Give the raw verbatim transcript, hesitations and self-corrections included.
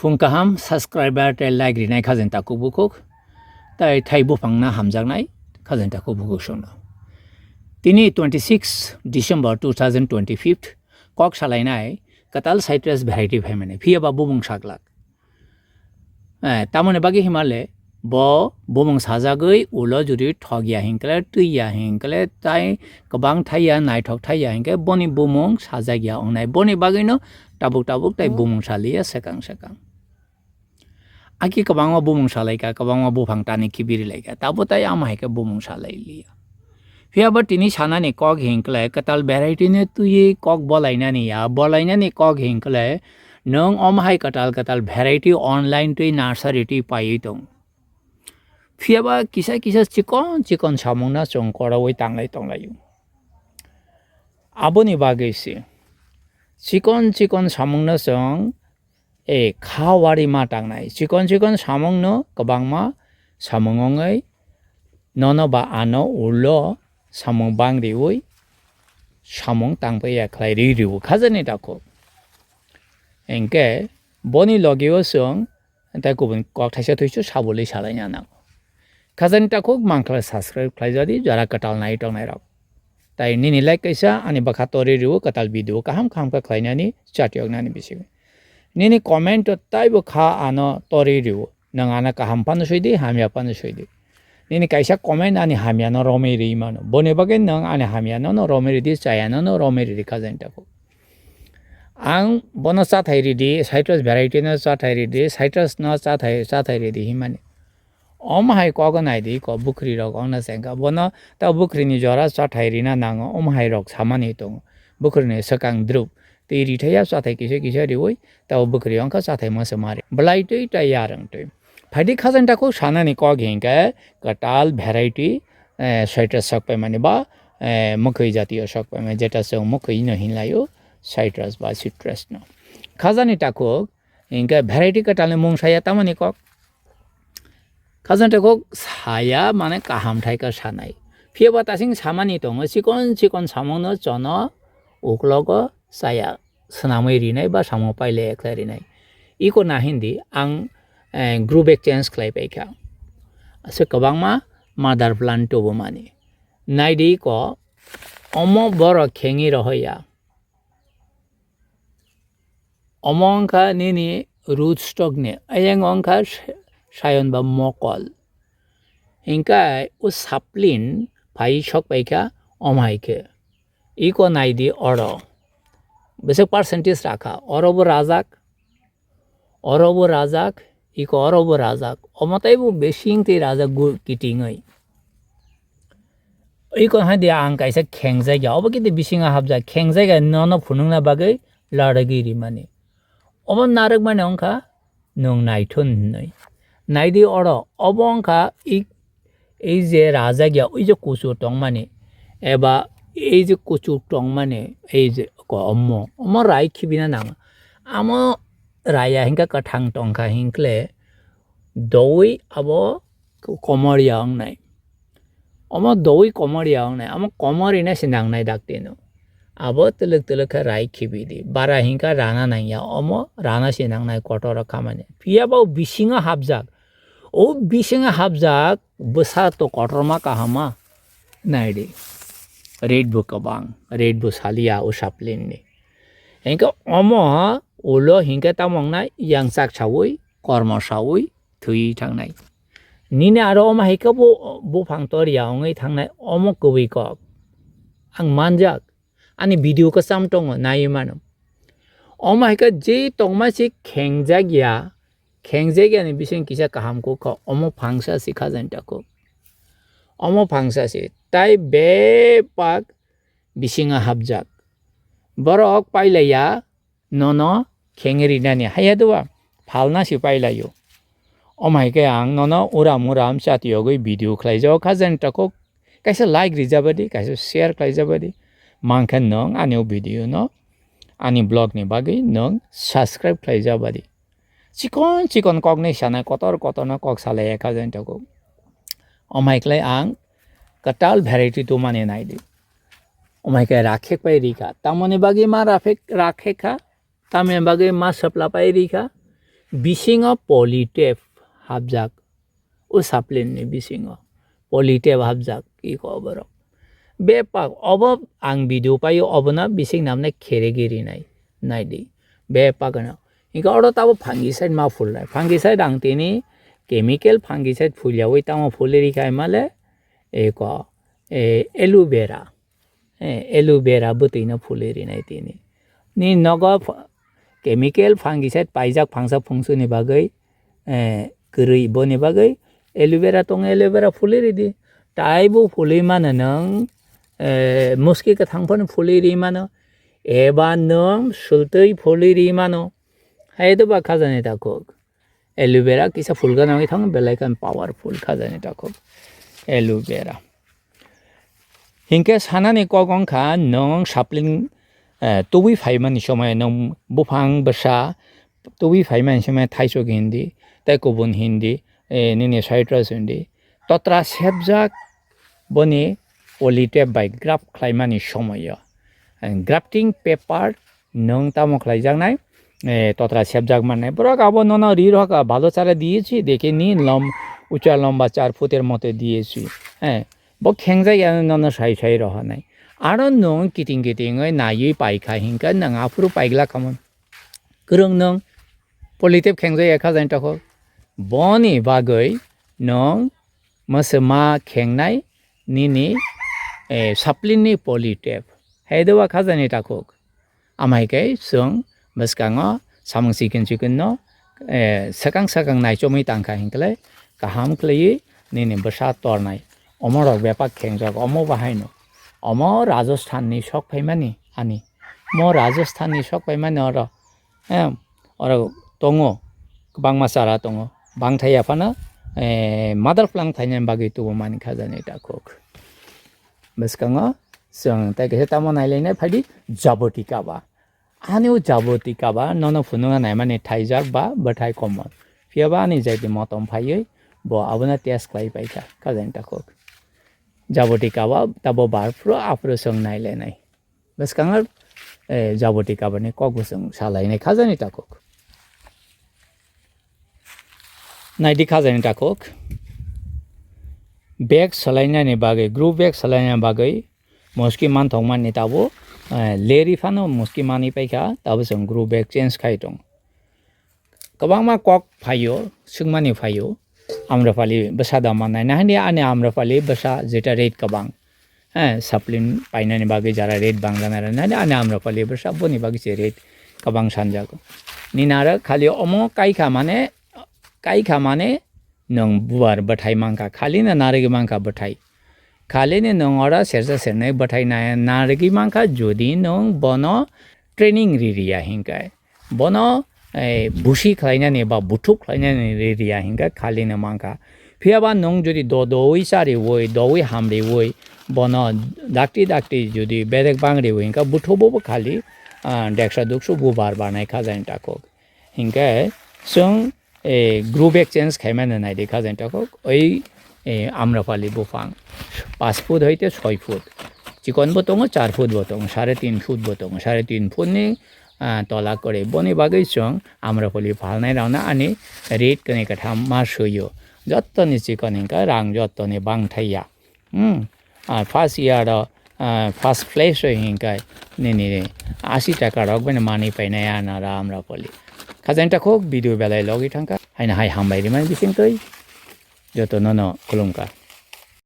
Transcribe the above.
Phung kaham subscriber tei like rinai khajani takhuk bukhuk, tei thai buphangna hamjaknai khajani takhuk bukhuk songno. Tini twenty six December two thousand twenty-five, kok salainai kwtal citrus variety phaimani, phiyaba bumung saglak. Eh, tamoni bagwi himale, bo bumung sajagwi ulo juri thok ya hinkle, twi ya hinkle, tai kwbang thai ya, naithok thai ya hinkhe boni bumung sajak ya wngnai. Boni bagwino tabuk tabuk tai bumung saliya swkang swkang. Aki kwbangma bumung salaikha, kwbangma buphang tani kibiri laikha, tabo tai ama hai khe bumung salai liya. Phiyaba tini sanani kok hinkle kwtal variety ni twiwi kok bolainani ya, bolainani kok hinkle nwng omo hai kwtal kwtal variety online twi nursery twi paiwi tong. Phiyaba kisa kisa chikon chikon samungno chwng koraui tanglai tonglaio. Aboni bagwi se chikon chikon samungno chwng e kha wari ma tangnai. Chikon chikon samungno kwbangma samung wngwi nono ba ano ulo samung bang riui samung tangpai ya khlai ri riu khajani takhuk. Hinkhe boni logio chwng tei kubun kok thaisa thuisu sabulwi salaina nango. Khajani takhuk mankhlai subscribe khlaijadi jora kwtal nai tongnai rok. Tai nini like kaisa ani bwkha tori riu kwtal video kaham kaham khe khlainani chatiyoknani bisingo. Nini comment o taibo kha ano tori riu. Nwng ano kaham phano swi di, hamya phano swi di. Nini kaisa comment ani hamyano romwi ri mano. Boni bagwi nwng ani hamyano no romwi ri di, chayano no romwi ri di khajani takhuk. Ang bono chathai ri di, citrus variety no chathai ri di, citrus no chathai, chathai ri di himani. Omo hai kogo nai di, ko bwkhwrwi rok ongna chengkha. Bono ta bwkhwrwini jora chathai rina nango, omo hai rok samani tongo. Bwkhwrwini swkang drup. Tei rithaiya chathai kisa kisa riui, tabo bwkhwrwi wngkha chathai masa mari. Bwlai twi tei yarwng twi. Phaidi khajani takhuk sanani kok hinkhe kwtal variety, eh, citrus sokpaimani ba, eh, mwkhwi jatiyo sokpaimani, jeta chwng mwkhwino hinlaio citrus ba citrus no. Khajani takhuk hinkhe variety kwtalni mung saya tamoni kok. Khajani takhuk saya mane kaham thai kha sanai. Phiyaba tasing samani tongo, chikon chikon samungno chono uklogo chaya swnamwi rinai ba samung pailai khlai rinai. Iko na hindi ang, eh, grow bag change khlai paikha. Aswk kwbangma mother plant tubumani. Naidi ko omo borok khengwi rohoya. Omo wngkha nini root stock ni, ayang wngkha sa-, sayon ba mokol. Hinkhe o saplin phai sok paikha omo hai khe. Iko naidi oro. Bwswk percentage rakha. Oro bo rajak. Oro bo rajak. Iko oro bo rajak. Omo tei bo bising tei rajak gu kitingwi. Iko hai de ang kaisa khengjak ya. Obo khe de bisingo hapjak. Khengjak ya nono phunukna bagwi laragwi rimani. Obo narwkmani wngkha nwng naithun hinwi. Naidi oro. Obo wngkha i Ei je rajak ya, ei je kuchuk tongmani, eba ei je kuchuk tongmani, ei je ko omo, omo rai khibina nang. Amo raya hinkhe kwthang tongkha hinkle doui abo komor ya wngnai. Omo doui komor ya wngnai, amo komor ina se nangnai daktino. Abo twlwk twlwk khe rai khibi di. Bara hinkhe rana nangya, omo rana se nangnai kotor o khamani. Phiya bo bisingo hapjak. O bisingo hapjak bwsa to kotorma kahama. Naidi. Rate bo kwbang, rate bo saliya o saplin ni. Hinkhe omo ulo hinkhe tamo wngnai yangchak saui, kormo saui, thwi thangnai. Nini aro omo hai khe bo buphang tor ya wngwi thangnai, omo kwbwi kok. Ang manjak, ani video kwcham tongo, naiwi mano. Omo hai khe je tongma se khengjak ya, khengjak ya ni bising kisa kaham kuk kha, omo phangsa se khajani takhuk. Omo phangsa se, tai bepak bisingo hapjak. Borok pailaiya, nono khengwi rinani haya dowa phalna se pailaio. Omo hai khe ang nono uram uram chatiyogwi video khlaijao kha, jani takhuk kaisa like rijabadi, kaisa share khlaijabadi, mankhe nwng ani o video no, ani vlog ni bagwi nwng subscribe khlaijabadi. Chikon chikon kok ni sanai, kotor kotor no kok salai ya kha, jani takhuk. Omo hai khlai ang kwtal variety tumani naidi. Omo hai khe rakhek pai rikha. Tamoni bagwi ma rakhek, rakhek kha. Tamoni bagwi ma swpla pai rikha. bisingo polytep hapjak, o saplinni bisingo polytep hapjak iko borok. Bepak obo ang video paio, obono bising namne kheregi rinai, naidi. Bepak no. Hingke oro tabo fungicide ma phulnai. Fungicide ang tini chemical fungicide phulyawi tamo phuli rikhai male, eko, e, aloe vera. Eh, aloe vera bwtwi no phulwi rinai tini. Ni nogo ph-, chemical fungicide paijak phangsa phungsuni bagwi, eh, kwrwi boni bagwi aloe vera tongo, aloe vera phulwi ridi. Tai bo phulwi mano nwng, eh, muski kwthang phano phulwi ri mano. Eba nwng sultwi phulwi ri mano. Hai do ba khajani takhuk. Aloe vera kisa phulgana wngwi thango, belai khe powerful khajani takhuk aloe vera. Hinkhe sanani kok wngkha nwng sapling, eh, tubui phaimani somoi nwng buphang bwsa tubui phaimani somoi thaisok hindi, tei kubun hindi, eh, nini citrus hindi. Totra sepjak boni polytep bai graft khlaimani somoio. Eh, grafting paper nwng tamo khlaijaknai, eh, totra sepjak mannai. Borok abo nono ri rohka, bhalo chara diyesi, dekhe ni lom-, ucha lomba char phuter mote diyesi. Eh, bo khengjak ya nono sai sai rohornai. Aro nwng kiting kiting oi naiwi paikha hinkhe nwng aphuru paigla khamon. Kwrwng nwng polytep khengjak ya khajani takhuk. Boni bagwi nwng mwswma khengnai nini, eh, saplinni polytep. Hai doba khajani takhuk. Amai khe chwng bwskango samung chikon chikonno, eh, swkang swkang naichomwi tangkha hinkhe kaham khwlaiwi nini bwsa tornai. Omorok bepak khengjak, omo bahaino. Omo Rajasthanni sok phaimani ani. Mo Rajasthanni sok phaimani oro. Em, oro tongo, kwbangma chara tongo. Bangthai ya phano, eh, mother plant thainani bagwi tubumani khajani takhuk. Bwskango chwng tai kaisa tamo nailainai phaidi jaboti kaba. Ani o jaboti kaba nono phunukna naimani thaijak ba bwthai komon. Phiyaba ani jaiti motom phaiwi bo abono test khlai paikha khajani takhuk. Jaboti kaba tabo bar phuru aphuru chwng nailainai. Bwskango, eh, jaboti kabani kok bo chwng salainai khajani takhuk. Naidi khajani takhuk. Bag salainani bagwi, group bag salainani bagwi muski manthokmani tabo, eh, leri phano muski manwi paikha, tabo chwng group bag change khai tong. Kwbangma kok phaio, swngmani phaio, Amrapali bwsa da mannai. Nahani ani Amrapali bwsa jeta rate kwbang. Eh, sapling painani bagwi jara rate bang jana rw nahani ani Amrapali bwsa boni bagwi se rate kwbang sanjago. Nini aro khali omo kaikha mane, kaikha mane nwng bubar bwthai mankha, khali no narwgwi mankha bwthai. Khali no nwng oro sersa sernai bwthai na-, narwgwi mankha jodi nwng bono training ririya hinkhe. Bono, eh, busi khlainani ba buthuk khlainani ri-, riya hinkhe khalino mankha. Phiyaba nwng jodi do dowi chariwi, dowi hamriwi, bono dakti dakti jodi bedek bangriwi hinkhe buthubo bo khali, ah, deksa duksu bubar barnai khajani takhuk. Hinkhe chwng, eh, group bag change khaimano naidi khajani takhuk. Oi, eh, Amrapali buphang. Paanch foot hoite soi foot. Chikon bo tongo, char foot bo tongo, sare tin foot bo tongo, sare tin foot ni, ah, tola kwrwi. Boni bagwi chwng Amrapali phalnai rokno ani rate kwnwi kwtham ma swiyo. Jottoni chikon hinkhe rang jottoni bangthai ya. Hmm. Ah, first year o, ah, first place o hinkhe nini asi taka rok bini mani painai ano ra Amrapali. Khajani takhuk video belai logi thangkha. Haino hai hambai rimani bisingtwi jotono no khulumkha.